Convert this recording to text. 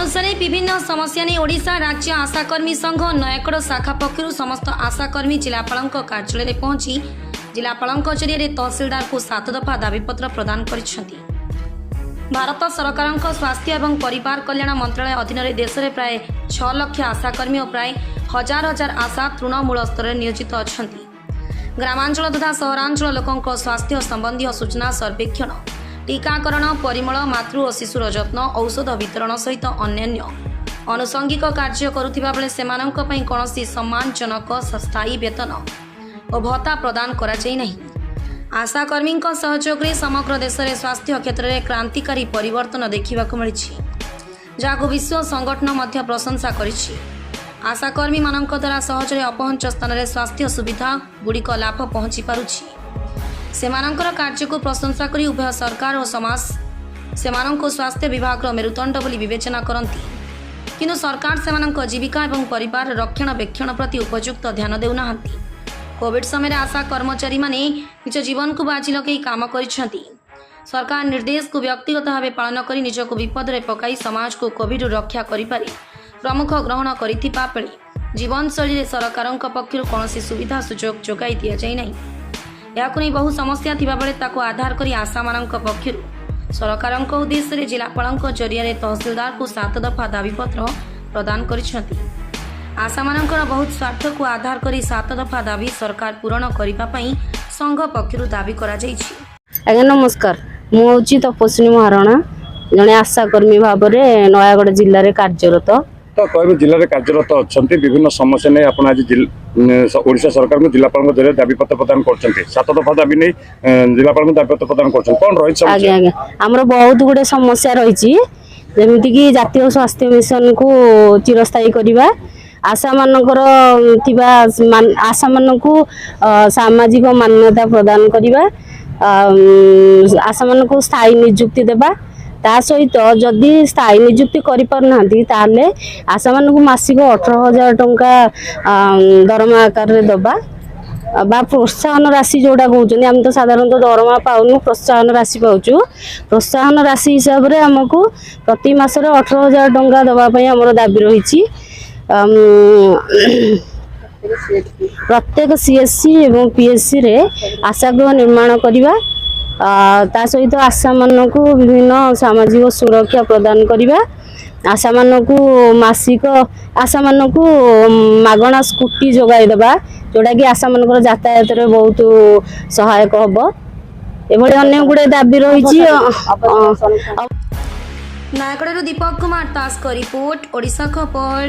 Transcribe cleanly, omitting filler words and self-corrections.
ଅନୁସାରେ ବିଭିନ୍ନ ସମସ୍ୟା ନେଇ ଓଡ଼ିଶା ରାଜ୍ୟ ଆଶାକର୍ମୀ ସଂଘ ନୟାଗଡ଼ ଶାଖା ପକ୍ଷରୁ ସମସ୍ତ ଆଶାକର୍ମୀ ଜିଲ୍ଲାପାଳଙ୍କ କାର୍ଯ୍ୟାଳୟରେ ପହଞ୍ଚି ଜିଲ୍ଲାପାଳଙ୍କ ଜରିଆରେ ତହସିଲଦାରଙ୍କୁ ସାତ ଦଫା ଦାବିପତ୍ର ପ୍ରଦାନ କରିଛନ୍ତି। ଭାରତ ସରକାରଙ୍କ ସ୍ୱାସ୍ଥ୍ୟ ଏବଂ ପରିବାର କଲ୍ୟାଣ ମନ୍ତ୍ରଣାଳୟ ଅଧୀନରେ ଦେଶରେ ପ୍ରାୟ 6 ଲକ୍ଷ ଆଶାକର୍ମୀ ଓ ପ୍ରାୟ ହଜାର ହଜାର ଆଶା ତୃଣମୂଳ ସ୍ତରରେ ନିୟୋଜିତ ଅଛନ୍ତି। ଗ୍ରାମାଞ୍ଚଳ ତଥା ସହରାଞ୍ଚଳ ଲୋକଙ୍କ ସ୍ୱାସ୍ଥ୍ୟ ସମ୍ବନ୍ଧୀୟ ସୂଚନା, ସର୍ବେକ୍ଷଣ, ଟିକାକରଣ, ପରିମଳ, ମାତୃ ଓ ଶିଶୁର ଯତ୍ନ, ଔଷଧ ବିତରଣ ସହିତ ଅନ୍ୟାନ୍ୟ ଆନୁଷଙ୍ଗିକ କାର୍ଯ୍ୟ କରୁଥିବା ବେଳେ ସେମାନଙ୍କ ପାଇଁ କୌଣସି ସମ୍ମାନଜନକ ସ୍ଥାୟୀ ବେତନ ଓ ଭତ୍ତା ପ୍ରଦାନ କରାଯାଇ ନାହିଁ। ଆଶାକର୍ମୀଙ୍କ ସହଯୋଗରେ ସମଗ୍ର ଦେଶରେ ସ୍ୱାସ୍ଥ୍ୟ କ୍ଷେତ୍ରରେ କ୍ରାନ୍ତିକାରୀ ପରିବର୍ତ୍ତନ ଦେଖିବାକୁ ମିଳିଛି, ଯାହାକୁ ବିଶ୍ୱ ସଂଗଠନ ମଧ୍ୟ ପ୍ରଶଂସା କରିଛି। ଆଶାକର୍ମୀମାନଙ୍କ ଦ୍ୱାରା ସହଜରେ ଅପହଞ୍ଚ ସ୍ଥାନରେ ସ୍ୱାସ୍ଥ୍ୟ ସୁବିଧା ଗୁଡ଼ିକ ଲାଭ ପହଞ୍ଚି ପାରୁଛି। ସେମାନଙ୍କର କାର୍ଯ୍ୟକୁ ପ୍ରଶଂସା କରି ଉଭୟ ସରକାର ଓ ସମାଜ ସେମାନଙ୍କୁ ସ୍ୱାସ୍ଥ୍ୟ ବିଭାଗର ମେରୁଦଣ୍ଡ ବୋଲି ବିବେଚନା କରନ୍ତି। କିନ୍ତୁ ସରକାର ସେମାନଙ୍କ ଜୀବିକା ଏବଂ ପରିବାର ରକ୍ଷଣାବେକ୍ଷଣ ପ୍ରତି ଉପଯୁକ୍ତ ଧ୍ୟାନ ଦେଉନାହାନ୍ତି। କୋଭିଡ ସମୟରେ ଆଶା କର୍ମଚାରୀମାନେ ନିଜ ଜୀବନକୁ ବାଜି ଲଗାଇ କାମ କରିଛନ୍ତି। ସରକାର ନିର୍ଦ୍ଦେଶକୁ ବ୍ୟକ୍ତିଗତ ଭାବେ ପାଳନ କରି ନିଜକୁ ବିପଦରେ ପକାଇ ସମାଜକୁ କୋଭିଡରୁ ରକ୍ଷା କରିବାରେ ପ୍ରମୁଖ ଗ୍ରହଣ କରିଥିବା ବେଳେ ଜୀବନଶୈଳୀରେ ସରକାରଙ୍କ ପକ୍ଷରୁ କୌଣସି ସୁବିଧା ସୁଯୋଗ ଯୋଗାଇ ଦିଆଯାଇ ନାହିଁ। ଏହାକୁ ନେଇ ବହୁ ସମସ୍ୟା ଥିବାବେଳେ ତାକୁ ଆଧାର କରି ଆଶାମାନଙ୍କ ପକ୍ଷରୁ ସରକାରଙ୍କ ଉଦ୍ଦେଶ୍ୟରେ ଜିଲ୍ଲାପାଳଙ୍କ ଜରିଆରେ ତହସିଲଦାରଙ୍କୁ ସାତ ଦଫା ଦାବିପତ୍ର ପ୍ରଦାନ କରିଛନ୍ତି। ଆଶାମାନଙ୍କର ବହୁତ ସ୍ୱାର୍ଥକୁ ଆଧାର କରି ସାତ ଦଫା ଦାବି ସରକାର ପୂରଣ କରିବା ପାଇଁ ସଂଘ ପକ୍ଷରୁ ଦାବି କରାଯାଇଛି। ଆଜ୍ଞା ନମସ୍କାର। ମୁଁ ହେଉଛି ତପସ୍ୱିନୀ ମହାରଣା, ଜଣେ ଆଶାକର୍ମୀ ଭାବରେ ନୟାଗଡ଼ ଜିଲ୍ଲାରେ କାର୍ଯ୍ୟରତ। ତ କହିବେ, ଜିଲ୍ଲାରେ କାର୍ଯ୍ୟରତ ଅଛନ୍ତି, ବିଭିନ୍ନ ସମସ୍ୟା ନେଇ ଆପଣ ଆଜି ଓଡ଼ିଶା ସରକାରଙ୍କୁ ଜିଲ୍ଲାପାଳଙ୍କ ଜରିଆରେ ଦାବିପତ୍ର ପ୍ରଦାନ କରୁଛନ୍ତି। ସାତ ଦଫା ଦାବି ନେଇ ଜିଲ୍ଲାପାଳଙ୍କୁ ଦାବିପତ୍ର ପ୍ରଦାନ କରୁଛନ୍ତି। କଣ ରହିଛି ସମସ୍ୟା? ଆଜ୍ଞା, ଆମର ବହୁତ ଗୁଡ଼ିଏ ସମସ୍ୟା ରହିଛି, ଯେମିତିକି ଜାତୀୟ ସ୍ୱାସ୍ଥ୍ୟ ମିଶନକୁ ଚିରସ୍ଥାୟୀ କରିବା, ଆଶାମାନଙ୍କର ଥିବା ଆଶାମାନଙ୍କୁ ସାମାଜିକ ମାନ୍ୟତା ପ୍ରଦାନ କରିବା, ଆଶାମାନଙ୍କୁ ସ୍ଥାୟୀ ନିଯୁକ୍ତି ଦେବା। ତା ସହିତ ଯଦି ସ୍ଥାୟୀ ନିଯୁକ୍ତି କରିପାରୁନାହାନ୍ତି, ତାହେଲେ ଆଶାମାନଙ୍କୁ ମାସିକ 18,000 ଟଙ୍କା ଦରମା ଆକାରରେ ଦେବା ବା ପ୍ରୋତ୍ସାହନ ରାଶି ଯୋଉଟା କହୁଛନ୍ତି। ଆମେ ତ ସାଧାରଣତଃ ଦରମା ପାଉନୁ, ପ୍ରୋତ୍ସାହନ ରାଶି ପାଉଛୁ। ପ୍ରୋତ୍ସାହନ ରାଶି ହିସାବରେ ଆମକୁ ପ୍ରତି ମାସରେ 18,000 ଟଙ୍କା ଦେବା ପାଇଁ ଆମର ଦାବି ରହିଛି। ପ୍ରତ୍ୟେକ ସିଏଚସି ଏବଂ ପିଏଚସିରେ ଆଶାଗୃହ ନିର୍ମାଣ କରିବା, ତା ସହିତ ଆଶାମାନଙ୍କୁ ବିଭିନ୍ନ ସାମାଜିକ ସୁରକ୍ଷା ପ୍ରଦାନ କରିବା, ଆଶାମାନଙ୍କୁ ମାସିକ ଆଶାମାନଙ୍କୁ ମାଗଣା ସ୍କୁଟି ଯୋଗାଇ ଦେବା, ଯୋଉଟାକି ଆଶାମାନଙ୍କର ଯାତାୟାତରେ ବହୁତ ସହାୟକ ହେବ। ଏଭଳି ଅନେକ ଗୁଡ଼ିଏ ଦାବି ରହିଛି। ନୟାଗଡ଼ରୁ ଦୀପକ କୁମାର ଦାସଙ୍କ ରିପୋର୍ଟ, ଓଡ଼ିଶା ଖବର।